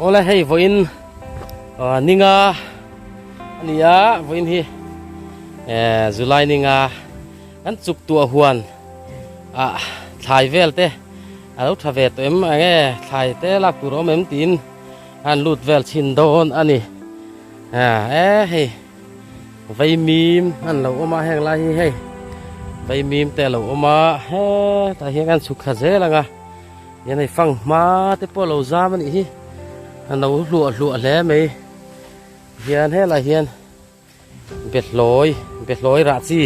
Awle hei vawiin ninga a ni a vawiin hi July ninga kan chuk tuah huan ah thlai vel te a lo tha ve tawh em enge thlai te lak tur a awm em tiin a han lut vel chhin dawn a ni e hei. Vaimim an lo awm a heng lai hi hei vaimim te a lo awm a hetah hian kan chhuk thla zel ang a hian hei fanghma te pawh a lo zam a nih hi a lo hluah hluah hle mai hian helai hian behlawi behlawi rah chi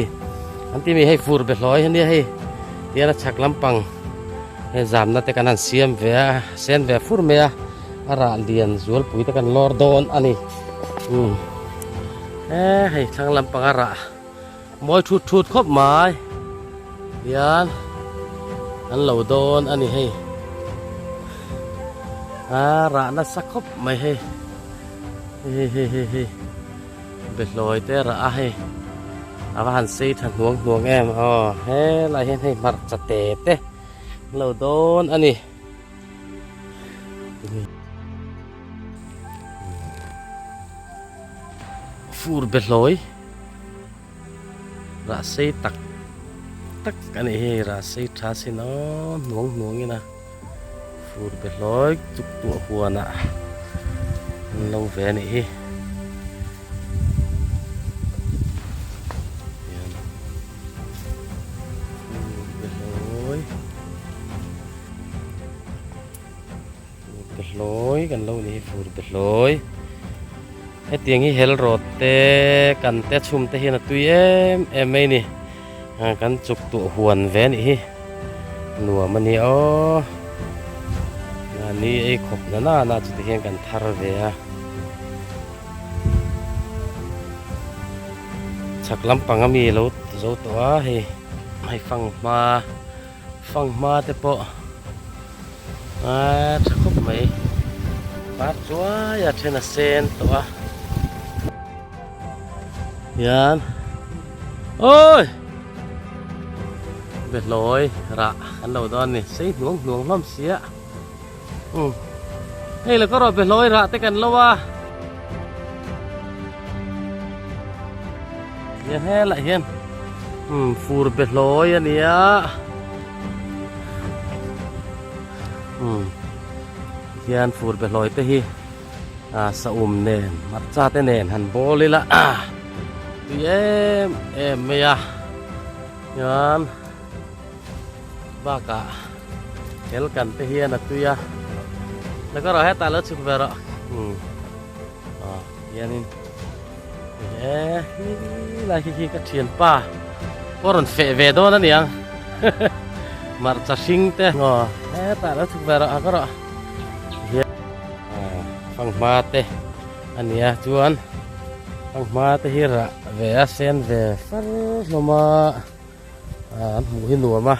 an tih mai hei fur behlawi a nia hei tihian a chhak lampang hei zamna te kan han siam ve a sen ve fur mai a a rah lian zualpui te kan lawr dawn a ni. Umm e hei thlang lampang a rah mawi thut thut khawp mai hian an lo dawn a ni hei a rah nasa khawp mai hei hei hei hei hei behlawi te rah a hei a va han sei tha hnuang hnuang em aw helai hian hei hmarcha te te an lo dawn a ni. Fur behlawi rah sei tak tak a nih hi rah sei tha sin aw hnuang hnuang in a fur behlawi chuk tuah huan ah an lo ve a nih hi. Fur behlawi kan lo ni hi fur behlawi hetiang hi hel rawt te kan te chhum te hian a tui em em mai a ni kan chuk tuah huan ve a nih hi nuam a ni aw mahni ei khawp na nana chuti hian kan thar ve a chhak lampang ami lo zo tawh a hei hei fanghma fanghma te pawh. A tha khawp mai par chuai a then a sen tawh a hian awi behlawi rah an lo dawn a ni sei hnuang hnuang hlawm sia um hei la ka rawh behlawi rah te kan lo a hian helaiah hian um fur behlawi a nia. Umm hian fur behlawi te hi ah saum nen hmarcha te nen han bawl ila tui em em mai a chuan bakah tel kan te hian a tui a la ka rawh hetah lo chhuk ve rawh umm ah hianin e hi lai khi khi ka thianpa pawh rawn feh ve dawn a niang. Hmarcha hring te aw hetah lo chhuk ve rawh a ka rawh hian fanghma te a nia chuan fanghma te hi rah ve a sen ve far hlawm a an hmuh hi nuam a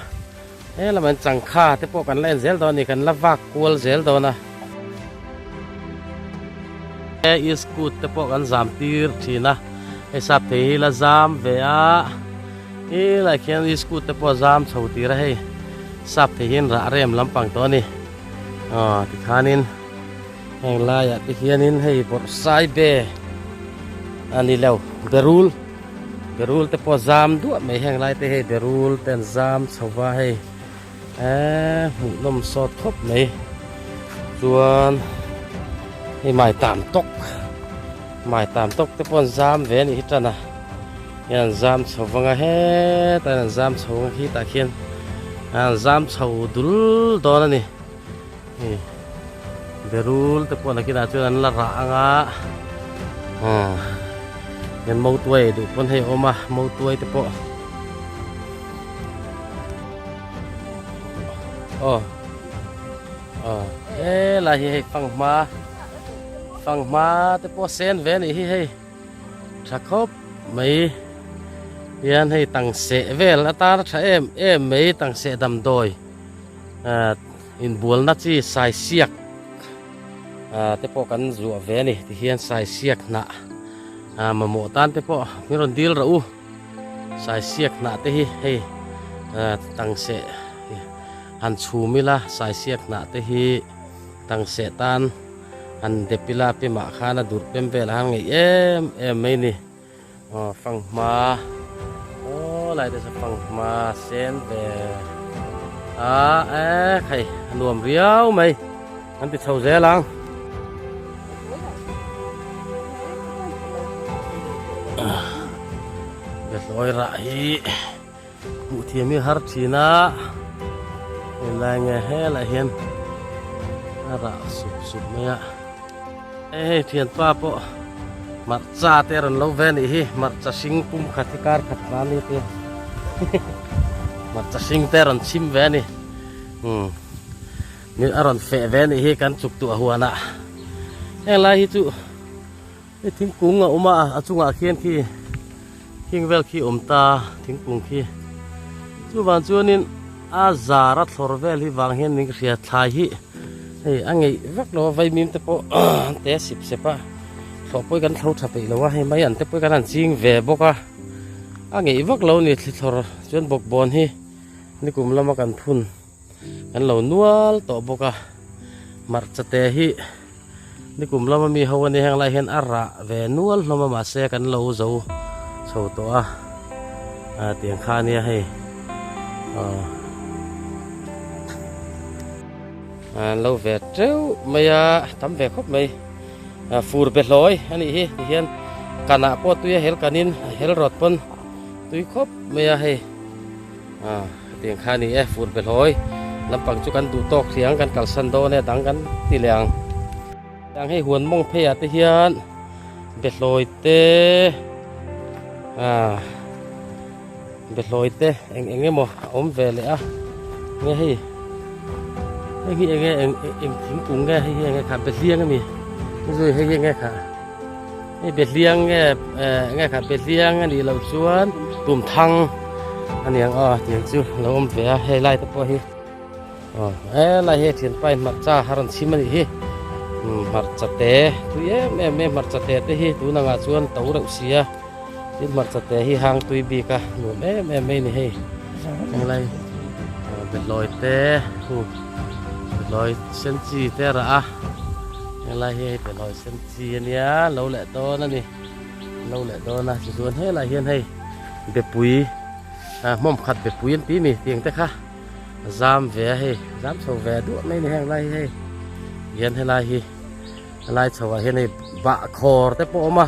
he lamah hian changkha te pawh kan la en zel dawn a ni kan la vak kual zel dawn a he iskut te pawh kan zam tir thin a hei sap thei hi la zam ve a. He lai khian iskut te pawh a zam chho tir a hei sap thei hian rah rem lampang tawh a ni aw tikhanin heng laiah te hianin hei bawrh sai be a ni lo berul berul te pawh a zam duah mai heng lai te hei berul te an zam chho va hei eee hmuh nawm sawt khawp mai chuan hei mai tam tawk mai tam tawk te pawh an zam ve a nih hi tan a. Hian an zam chho vang a hetah hian an zam chho vang a khitah khian an zam chho dul dawn a ni hei berul te pawh nakinah chuan an la rah ang a aw hian mautuai duh pawn hei a awm a mautuai te pawh aw aw helai hi hei fanghma fanghma te pawh a sen ve a nih hi hei. Tha khawp mai hian hei tang seh vel atana tha em em mai tang seh damdawi ah inbualna chi sai siak ah te pawh kan zuah ve a ni tihian sai siak hnah ah mamawh tan te pawh min rawn dil rawh u sai siak hnah te hi hei ah tang seh han chhum ila sai siak hnah te hi tang seh tan. Han dep ila pemah khan a dur pem vel a han ngeih em em mai ni. Aw fanghma aw lai te chu fanghma sen ve a e khai a nuam riau mai an ti chho zel ang. Behlawi rah hi hmuh thiam hi har thin a helai nge helai hian a rah sup sup mai a hei hei thianpa pawh hmarcha te a rawn lo ve a nih hi hmarcha hring pum khat hi kar khat tlan ni te hmarcha hring te a rawn chhim ve a ni umm a rawn feh ve a nih hi kan chuk tuah huanah heng lai hi chu. Hei thingkung a awm a a chungah khian khi khing vel khi awm ta thingkung khi chuvang chuanin a zar a thlawr vel hi vang hian min hria thlai hi hei a ngeih vek lo a vaimim te pawh an te sip sep a thlawh pawh kan thlo tha peih lo a hei mai an te pawh kan han ching ve bawk a a ngeih vak lo a ni thli thlawr chuan bawkbawn hi nikum lama kan phun kan lo nual tawh bawk a hmarcha te hi. Nikum lama mi ho ani heng lai hian a rah ve nual hlawm a mahse kan lo zo chho tawh a ah tiang kha ania hei aw an lo ve teuh mai a tam ve khawp mai ah fur be hlawi a nih hi ti hian kanah pawh tui a hel kanin a hel rawt pawn tui khawp mai a hei. Ah hetiang kha a ni e fur be hlawi lampang chu kan duh tawk thiang kan kalsan dawn e dang kan ti leh ang tiang hei huan mawng phei ah te hian be hlawi te ah be hlawi te eng eng emaw a awm ve leh a nge hei hei hi eng nge eng eng thingkung nge hei hi eng nge kha be hliang a mi zui hei hi eng nge kha. Hei behliang nge eh nge kha behliang a nih loh chuan tumthang a ni ang aw tiang chu lo awm ve a hei lai te pawh hi aw helai hi thianpa in hmarcha a rawn chhim a nih hi umm hmarcha te tui em em mai hmarcha te te hi tun angah chuan to reuh si a tin hmarcha te hi hang tui bik a nuam em em mai a ni hei helai behlawi te behlawi sen chi te a rah a helai hi hei behlawi sen chi a nia lo leh dawn a ni lo leh dawn a tichuan helai hian hei bepui ah hmawm khat bepui an ti mi tiang te kha a zam ve a hei zam chho ve duah mai a ni heng lai hi hei hian helai hi helai chho ah hian hei bahkhawr te pawh a awm a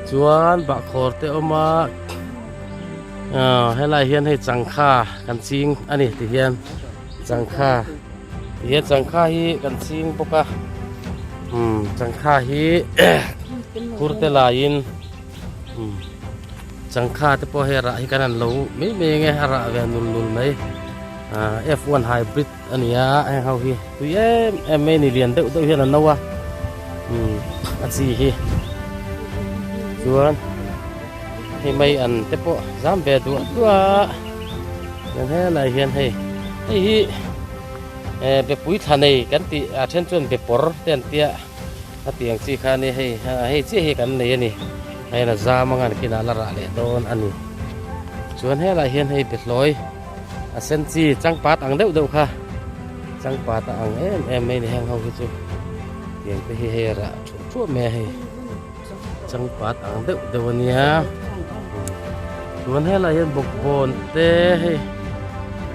chuan bahkhawr te a awm a ah helai hian hei changkha kan ching a ni ti hian changkha. He changkha hi kan ching bawk a umm changkha hi phur te laiin umm changkha te pawh hei rah hi kan han lo mai mai ang e a rah ve nul nul mai ah f one hybrid a ni a heng ho hi tui em em mai a ni lian deuh deuh hian an no a umm a chi hi chuan hei mai an te pawh zam ve duah duah a. Chuan helai hian hei hei hi eh bepui thla nei kan tih a then chuan bepawr te an tia a tih ang chi kha a ni hei hei chiah hi kan nei a ni hei a zam anga kinah la rah leh dawn a ni chuan helai hian hei behlawi a sen chi changpat ang deuh deuh kha changpat a ang em em mai a ni heng ho hi chu tiang te hi hei a rah thuah thuah mai a hei. Changpat ang deuh deuh a nia chuan helai hian bawkbawn te hei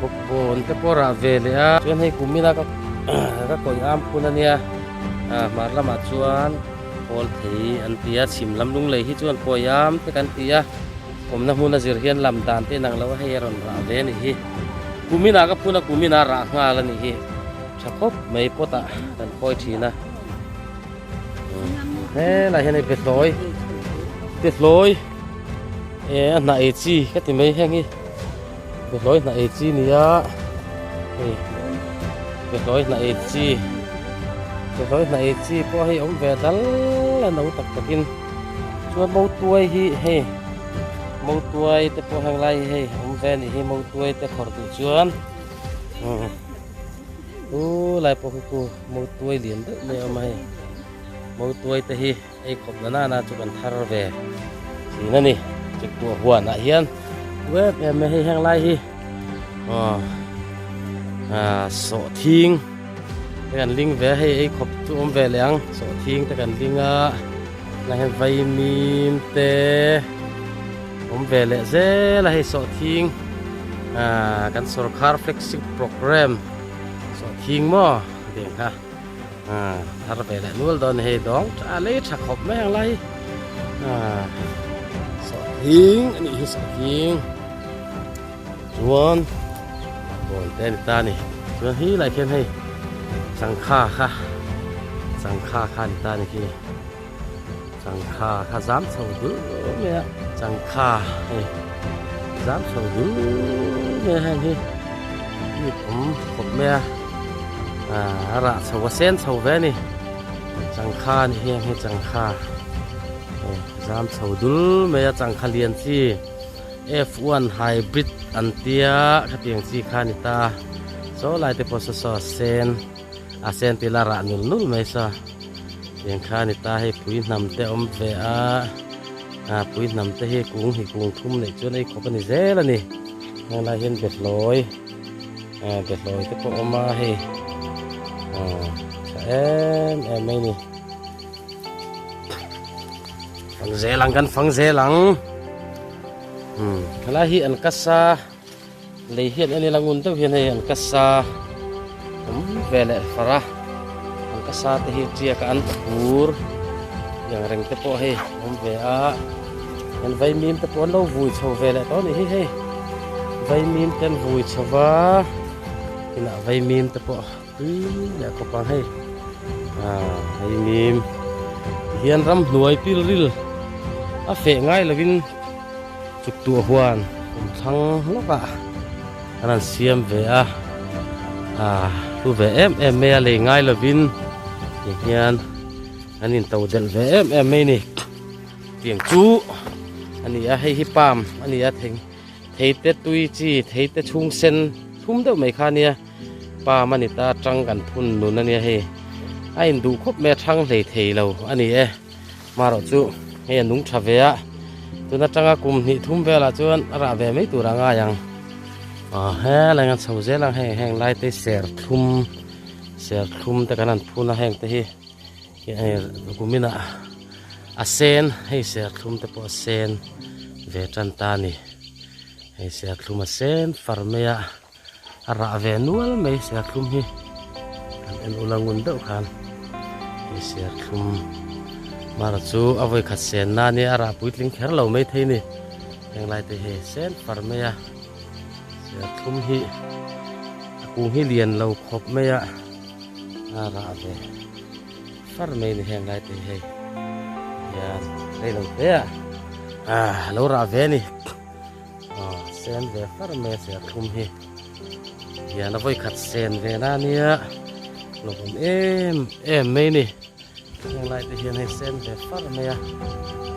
bawkbawn te pawh rah ve leh a chuan hei kumina ka ka kawih am phun a nia ah hmar lamah chuan kawl thei an ti a chhim lam lung lei hi chuan kawi am te kan ti a awmna hmun a zir hian lam dan te inang lo a hei a rawn rah ve a nih hi kumina ka phun a kumina rah nghal a nih hi tha khawp mai pot ah kan khawi thin a. Helai hian hei behlawi behlawi eh a hnah ei chi ka ti mai heng hi behlawi hnah ei chi nia hei behlawi hnah ei chi behlawi hnah ei chi pawh hei awm ve dal a no tak tak in chuan mautuai hi hei mautuai te pawh heng lai hi hei awm ve a nih hi mautuai te khawrh duh chuan U lai pawh khi ku mautuai lian deuh mai a awm a hei mautuai te hi ei khawp na nana chu kan thar ve thin a ni chektuah huan ah hian em em mai hei heng lai hi aw ah sawhthing. Te kan ling ve a hei ei khawp chu awm ve leh ang sawhthing te kan ling a tunah hian vaimim te awm ve leh zel a hei sawhthing ah kan sawrkhar flagship programme sawhthing maw tih kha ah thar ve leh nual dawn a ni hei dawng tha lei tha khawp mai ang lai ah sawhthing a nih hi sawhthing. Chuan bawn te a ni ta a ni chuan hi lai khian hei changkha kha changkha kha a ni ta a ni khi changkha kha zam chho dul mai a changkha hei zam chho dul mai a heng hi mi awm khawp mai a ah a rah chho a sen chho ve a ni changkha a ni heng hi changkha hei zam chho dul mai a changkha lian chi. F1 hybrid an tia khatiang chi kha a ni ta chaw lai te pawh saw saw a sen a sen tih la rah nul nul mai saw tiang kha a ni ta hei pui hnam te a awm ve a ah pui hnam te hi kung hi kung thum neih chuan ei khawp a ni zel a ni heng lai hian behlawi ah behlawi te pawh a awm a hei ah tha em em mai a ni. Fang zel ang kan fang zel ang umm helai hi an kasa lei hian en ila ngun deuh hian hei an kasa awm ve leh far a an kasa te hi tiak a an phur ang reng te pawh hei awm ve a an vaimim te pawh an lo vui chho ve leh tawh a nih hi hei vaimim te an vui chho va inah vaimim te pawh. Tui leh khawp ang hei ah hei mim hian ramhnuai pilril a feh ngai lovin chuk tuah huan kum thlang lawkah an han siam ve a ah hlu ve em em mai a lei ngai lovin ti hian an in to delh ve em em mai a ni tiang chu a ni a hei hi palm a ni a thei theite tui chi theite chhung sen thlum deuh mai kha a nia. Palm a ni ta tang kan phun nun a nia hei a induh khawp mai a thang hlei thei lo a ni e marawh chu hei a nung tha ve a tun atanga kum hnih thum velah chuan a rah ve mai tur a ngai ang ah helai an chho zel ang hei heng lai te ser thlum ser thlum te kan han phun a heng te hi kumin ah a sen hei ser thlum te pawh a sen ve tan ta a ni hei ser thlum a sen far mai a. A rah ve nual mai serthlum hi kan en ula ngun deuh khan hei serthlum mara chu a vawi khat sen na ania a rah puitling kher lo mai thei ni heng lai te hi sen far mai a serthlum hi a kung hi lian lo khawp mai a a rah ve far mai ni heng lai te hi hei hian rei lo te a ah lo rah ve a ni. Aw sen ve far mai a serthlum hi hian a vawi khat sen ve na ania lawm em em mai ni heng lai te hian hei sen ve far mai a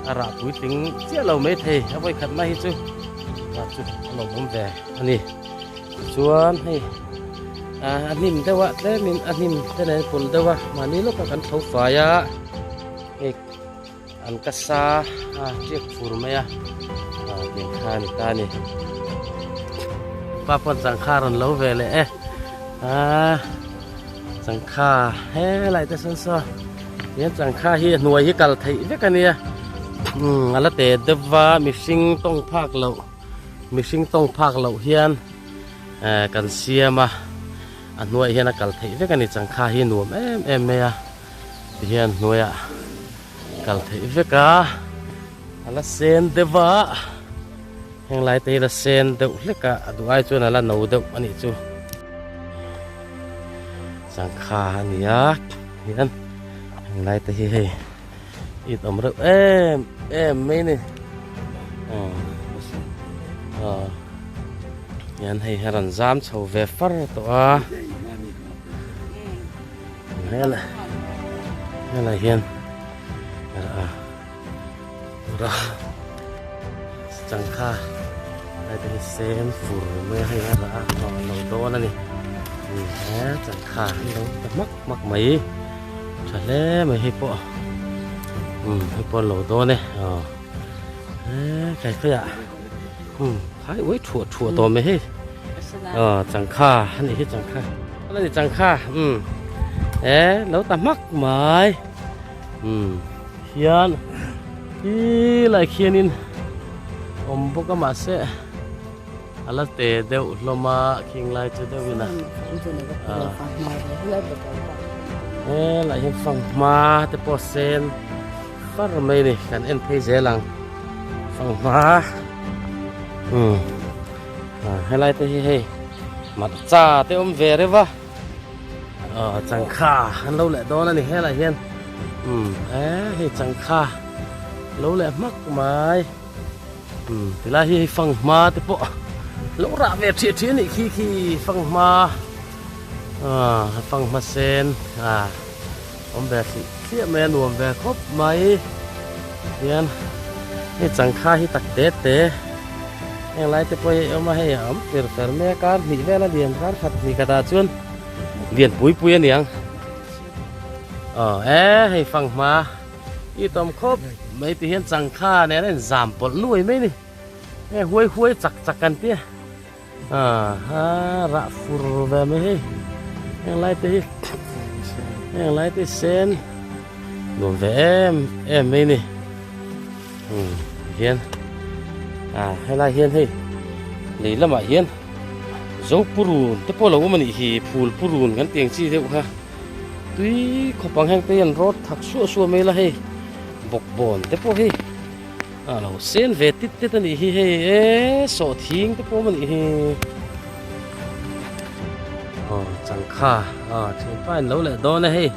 a rah puitling chiah lo mai thei a vawi khat na hi chu rah chu a lawmawm ve a ni tichuan hei ah a hnim deuh a tlemin a hnim te nen pawlh deuh a mahni lawkah kan tho fai a hei. An ka sa a tiak fur mai a ah tiang kha a ni ta a ni pa pawn changkha a rawn lo ve leh e ah changkha helai te sawn saw hian changkha hi a hnuai hi kal theih vek a nia umm a la te deuh va mihring tawng phak loh mihring tawng phak loh hian eh kan siam a a hnuaiah hian a kal theih vek a ni changkha hi nuam em em mai a. Tihian hnuaiah kal theih vek a, a la sen deuh a, heng lai te hi la sen deuh hlek a, a duh ai chuan a la no deuh a nih chu. Changkha a ni a, hian heng lai te hi hei it awm reuh em em mai a ni. Aw hian hei hi a rawn zam chho ve far tawh a. Helai helai hian a ura changkha lai te hi sen fur mai a hei a rah a aw an lo dawn a ni he changkha an lo ta hmak hmak mai tha hle mai hei pawh umm hei pawh an lo dawn e aw he kai khawih ah umm khai uai thuah thuah tawh mai hei. Aw changkha a nih hi changkha a ni changkha umm. E lo ta hmak mai umm hian khi lai khianin awm bawk a mahse a la te deuh hlawm a khing lai chu deuh in a he lai hian fanghma te pawh sen far mai a ni kan en phei zel ang fanghma umm helai te hi hei hmarcha te awm ve reuh a. Aw changkha an lo leh dawn a ni helai hian umm e hei changkha lo leh hmak mai umm tilai hi hei fanghma te pawh lo rah ve thih thih a nih khi khi fanghma ah fanghma sen ah awm ve thih thliah mai a nuam ve khawp mai hian hei changkha hi tak te te heng lai te pawh hi a awm a hei a awm fer fer mek a hnih vel a lian kar khat hnih khatah chuan lian pui pui a niang aw e hei fanghma i tawm khawp mai ti hian changkha nen a inzam pawlh nuai mai a ni hei huai huai chak chak kan tia Aha rah fur ve mai hei heng lai te hi heng lai te sen nuam ve em em mai ni um hian ah helai hian hei lei lamah hian zo purun te pawh a lo awm a nih hi phul purun kan tih ang chi deuh kha tui khawp ang heng te hian rawt thak suah suah mai la hei bawkbawn te pawh hei. A lo sen ve tit tit a nih hi hei e sawhthing te pawh a nih hi aw changkha aw thianpa in lo leh dawn a hei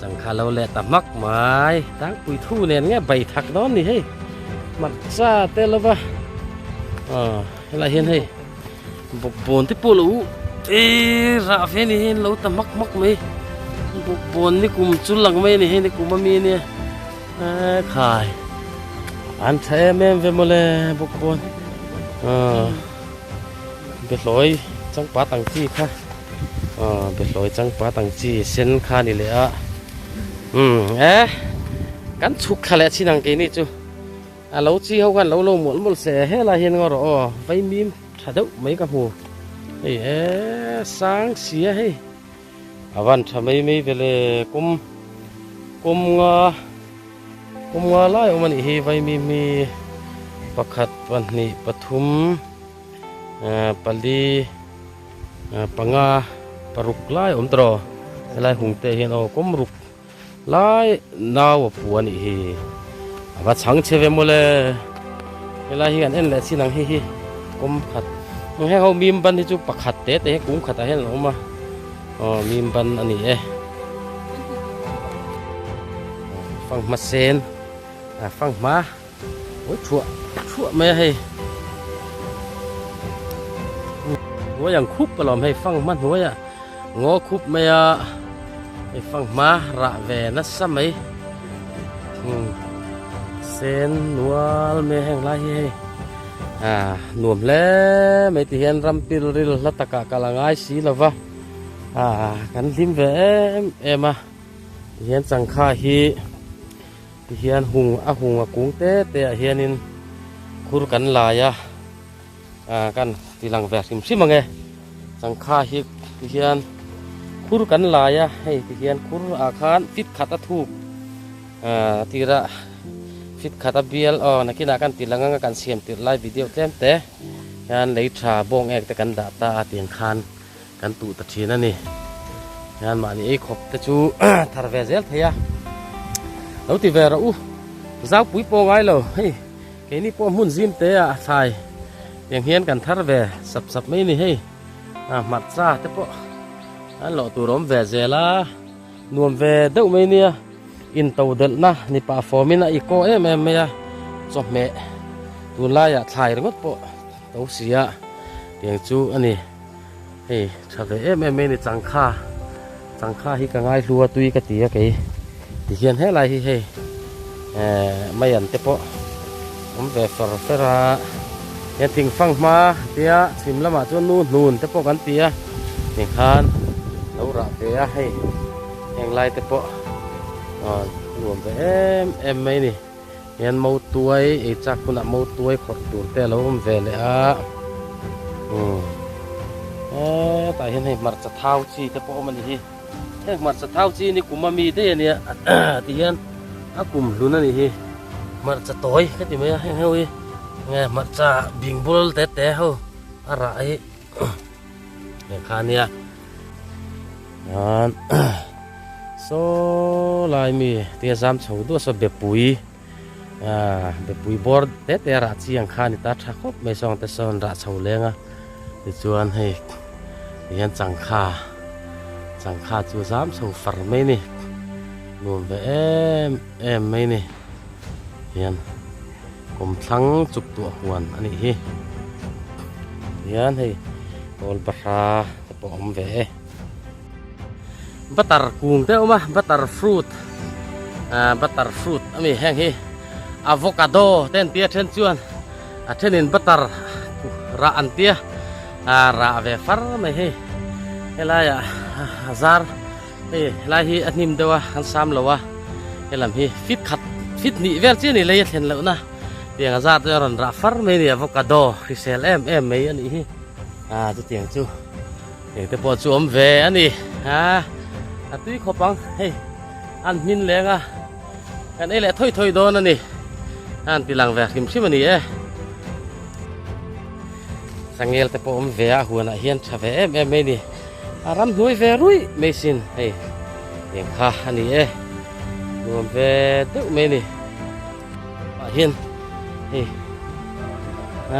changkha lo leh ta hmak mai tlangpui thu nen nge bai thak dawn ni hei hmarcha te lova aw helai hian hei bawkbawn te pawh lo e rah ve ni hei lo ta hmak hmak mai bawkbawn ni kum chu lang mai a ni hei ni kum ami ania. E khai an tha em em ve mawle bawk pawn behlawi changpat ang chi kha behlawi changpat ang chi sen kha a ni leh a umm e kan chhuk thla leh chin ang keini chu a lo chi ho khan lo lo mawlh mawlh se helai hian ngaw rawh aw vaimim tha deuh mai ka hmu hei e sang sia hei. A van tha mai mai ve le kum kum nga kum nga lai awm a nih hi vaimim hi pakhat pahnih pathum eh pali eh panga paruk lai a awm tawh helai hung te hian aw kum ruk lai nau a pu a nih hi a va chhang chhe ve mawle helai hi kan en leh chin ang hei hi kawm khat heng ho mim ban hi chu pakhat te te hi kung khatah hian an awm a aw mim ban a ni e fanghma sen a fanghma awi thuah thuah mai a hei hnuai ang khup alawm hei fanghma hnuaiah. Ngaw khup mai a hei fanghma rah ve nasa mai umm sen nual mai heng lai hi hei ah nuam hle mai ti hian ram pil ril hla takah kal a ngai si lo va ah kan hlim ve em em a ti hian changkha hi ti hian hung a hung a kung te te ah hianin khur kan lai a. Ah kan ti lang ve hrim hrim ang e changkha hi ti hian khur kan lai a hei ti hian khur ah khan fit khat a thuk ah tirah fit khat a bial aw nakinah kan ti lang ang a kan siam tirh lai video tlem te hian lei tha bawng ek te kan dah ta a tiang khan kan tuh ta thin a ni hian mahni ei khawp te chu thar ve zel thei a lo ti ve rawh u zaupui pawh ngai lo hei. Keini pawh hmun zim te ah thlai tiang hian kan thar ve sap sap mai a ni hei ah hmarcha te pawh an lawh tur awm ve zel a nuam ve deuh mai nia into delhna ni pah fawm in a iko em em mai a chawhmeh tunlaiah thlai ringawt pawh to si a tiang chu a ni hei tha ve em em mai a ni changkha changkha hi ka ngai hlu a tui ka ti a kei tihian helai hi hei eh maian te pawh awm ve fer fer a hian thing fang hma tia chhim lamah chuan nu hnun te pawh kan ti a tikhan lo rah ve a hei heng lai te pawh aw nuam ve em em mai a ni hian mautuai ei chak hunah mautuai khawrh tur te a lo awm ve leh a umm hetah hian hei hmarcha thau chi te pawh a awm a ni hi. Heng hmarcha thau chi ni kum a mi daih a nia ti hian a kum hlun a nih hi. Hmarcha tawi ka ti mai a heng ho hi nge hmarcha bing bul te te ho a rah hi heng kha a nia. Chuan saw lai mi tia zam chho duah saw bepui ah bepui bawr te te a rah chi ang kha a ni ta tha khawp mai saw ang te sawn rah chho leng a tichuan hei tihian changkha changkha chu zam chho far mai a ni nuam ve em em mai a ni hian kawmthlang chuk tuah huan a nih hi tihian hei kawl bahra te pawh a awm ve e. Butter kung te a awm a butter fruit ah butter fruit a mi heng hi avocado te an tia then chuan a thenin butter rah an tia ah rah ve far mai hei helaiah a zar hei helai hi a hnim deuh a an sam lo a helam hi fit khat fit hnih vel chiah a ni lei a thlen lohna tiang a zar chu a rawn rah far mai a ni avocado hrisel em em mai a nih hi ah chutiang chu. Engte pawh chu awm ve a ni a a tui khawp ang hei an hmin leng a kan ei leh thawi thawi dawn a ni a an ti lang ve hrim hrim a ni e changel te pawh awm ve a huanah hian tha ve em em mai a ni a ramhnuai ve ruih mai sin hei eng kha a ni e nuam ve deuh mai a ni. Ah hian hei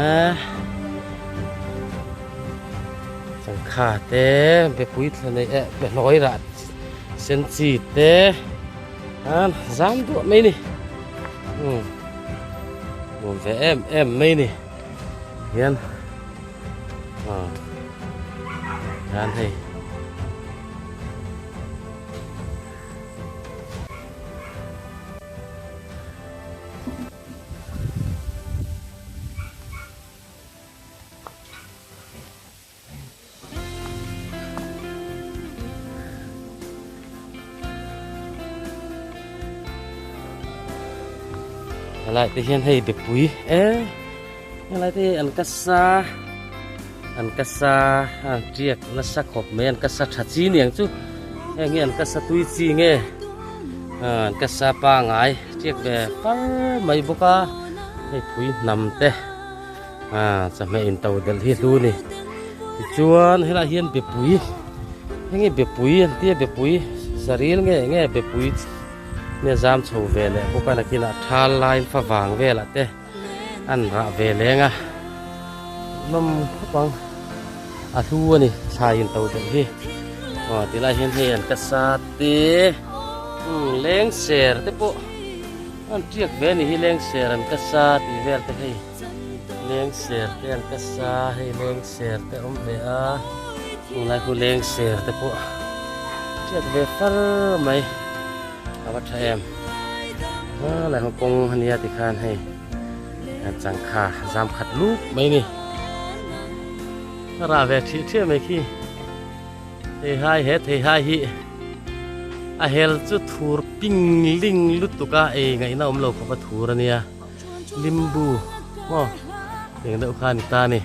ah changkha te bepui thla nei eh behlawi rah sen chi te an zam duah mai ni umm nuam ve em em mai ni hian ah hian hei. Helai te hian hei bepui e helai te hi an ka sa an ka sa a tiak nasa khawp mai an ka sa tha chi niang chu heng hi an ka sa tui chi nge. An ka sa pangai chiak ve far mai bawk a hei phui hnam te ah chawhmeh in to delh hi hlu a ni tichuan helaiah hian bepui enge bepui an tia bepui saril nge enge bepui nge zam chho ve leh bawk a nakinah thal laiin favang velah te an rah ve leng a nawm khawp ang a hlu a ni thlai in to delh hi aw ti lai hian hei an ka sa te umm leng ser te pawh an tiak ve a ni hi leng ser an ka sa tih vel te hei leng ser te an ka sa hei leng ser te a awm ve a tunlai khu leng ser te pawh tiak ve far mai a va tha em a lai hma kawng a nia tikhan hei changkha zam khat lup mai a ni a rah ve thih thih mai khi theihai he theihai hi a hel chu thur ping ling lutuk a ei ngaihna awm lo khawp a thur a nia limbu maw eng deuh kha a ni ta a ni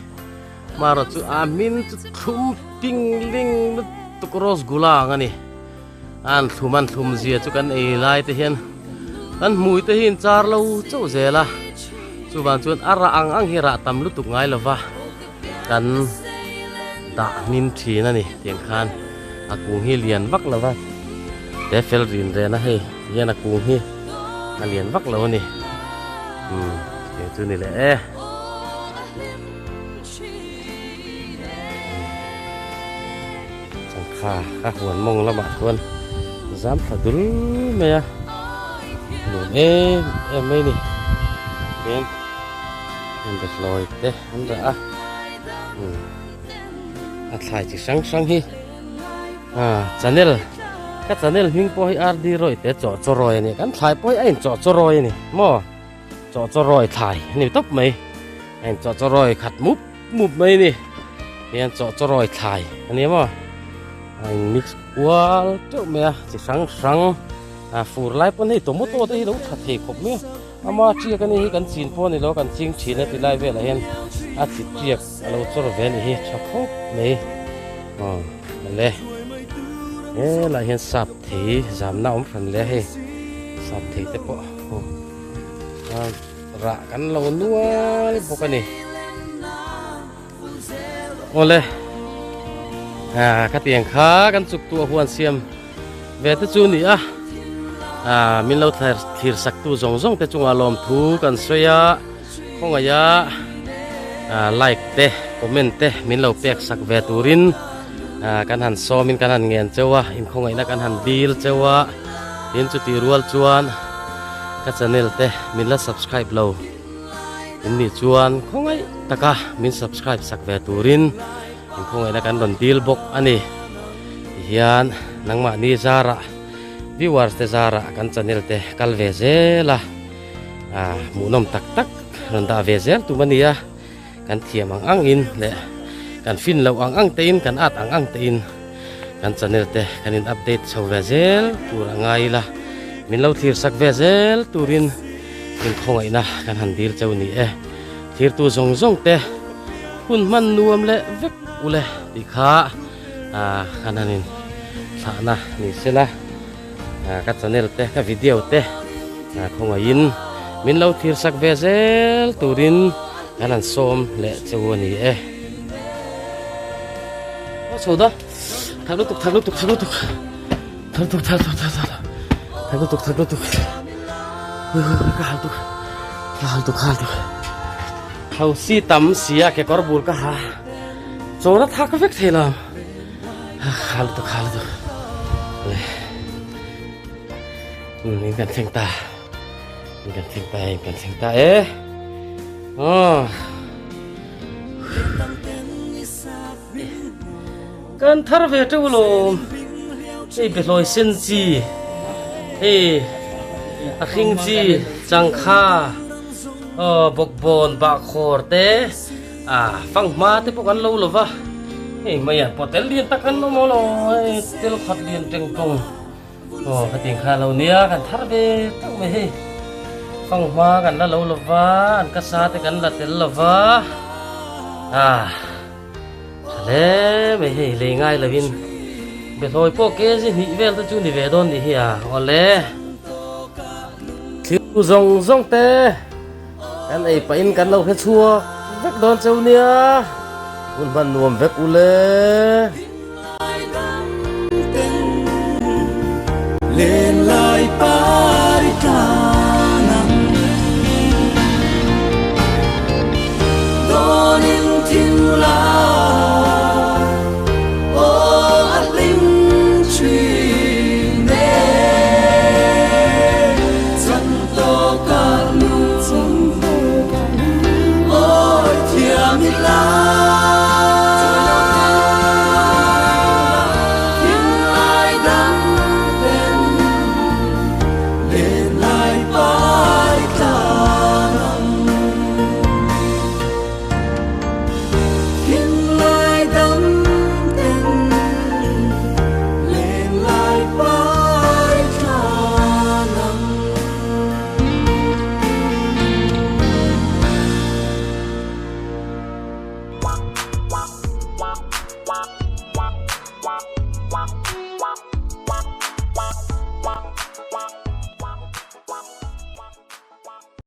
marawh chu a hmin chu thlum ping ling lutuk rosgula ang a ni. An thlum an thlum zia chu kan ei lai te hian kan hmui te hi in char lo chauh zel a, chuvang chuan a rah ang ang hi rah tam lutuk ngai lova kan dah hmin thin a ni tiang khan a kung hi lian vak lo va te fel rin ren a hei hian a kung hi a lian vak lo a ni umm tiang chu ni leh e. Changkha a huan mawng lamah chuan zam thla dul mai a nuam em em mai a ni hian an behlawi te an rah a umm a thlai chi hrang hrang hi ah channel ka channel hming pawh hi R D Rawih te chawh chaw rawi a ni kan thlai pawh hi a inchawh chaw rawi a ni maw. Chaw chaw rawi thlai a ni tawp mai a in chaw chaw rawi khat mup mup mai a ni hian chaw chaw rawi thlai a ni maw a in mix kual teuh mai a chi hrang hrang a fur lai pawn hei tomato te hi lo tha thei khawp mai a ama tiak a ni hi kan chin pawh a ni lo kan ching thin a ti lai velah hian a chi tiak a lo chawr ve a ni hi tha khawp mai aw le. Helaiah hian sap thei zamna a awm hran leh a hei sap thei te pawh rah kan lo nual bawk a ni. Awle ah khatiang kha kan chuk tu a huan siam ve te chu ni a ah min lo thlir thlir sak tu zawng zawng te chungah lawmthu kan sawi a khawngaih a ah like te comment te min lo pek sak ve turin ah kan han sawm in kan han ngen cheu a inkhawngaihna kan han dil cheu a tin chutih rual chuan ka channel te min la subscribe lo. In nih chuan khawngaih taka min subscribe sak ve turin in khawngaihna kan rawn dil bawk a ni. Tihian nangmahni zarah viewers te zarah kan channel te kal ve zel a, ah hmuhnawm tak tak rawn dah ve zel tum a nia. Kan thiam ang ang in leh kan fin loh ang ang te in kan at ang ang te in kan channel te kan in update chho ve zel tur a ngai ila min lo thlir sak ve zel turin in khawngaihna kan han dil cheu ni e thirtu zawng zawng te hun hman nuam leh vek ule tih kha ah kan han in thlahna ni sela. Ka channel te ka video te khawngaihin min lo thlir sak ve zel turin kan han sawm leh che u a ni e. Aw chho da thak lutuk thak lutuk thak lutuk thak lutuk thak thak thak thak thak lutuk thak lutuk ka hal tuk ka hal tuk hal tuk hausi tam sia kekawr bul ka ha chawn a thak vek thei lo. Kha lutuk kha lutuk le in kan thleng ta in kan thleng ta in kan thleng ta e oh kan thar ve teuh lawm hei behlawi sen chi hei a hring chi changkha aw bawkbawn bahkhawr te. Ah, fanghma te pawh kan lo lo va, hei mai a pawh tel lian tak an awm lo, hei tel khat lian teng tawng, aw khatiang kha lo nia kan thar ve teuh mai hei, fanghma kan la lo lo va, an ka sa te kan la tel lo va, ah tha hle mai hei lei ngai lo in behlawi pawh kg hnih vel te chu ni ve dawn ni hi a, awle thil zawng zawng te. Kan ei pahin kan lo hre chhuak vek dawn cheu nia, hun hman nuam vek u le. Lenlai par i tlan ang Dawnin thinlai aw a hlim thin e.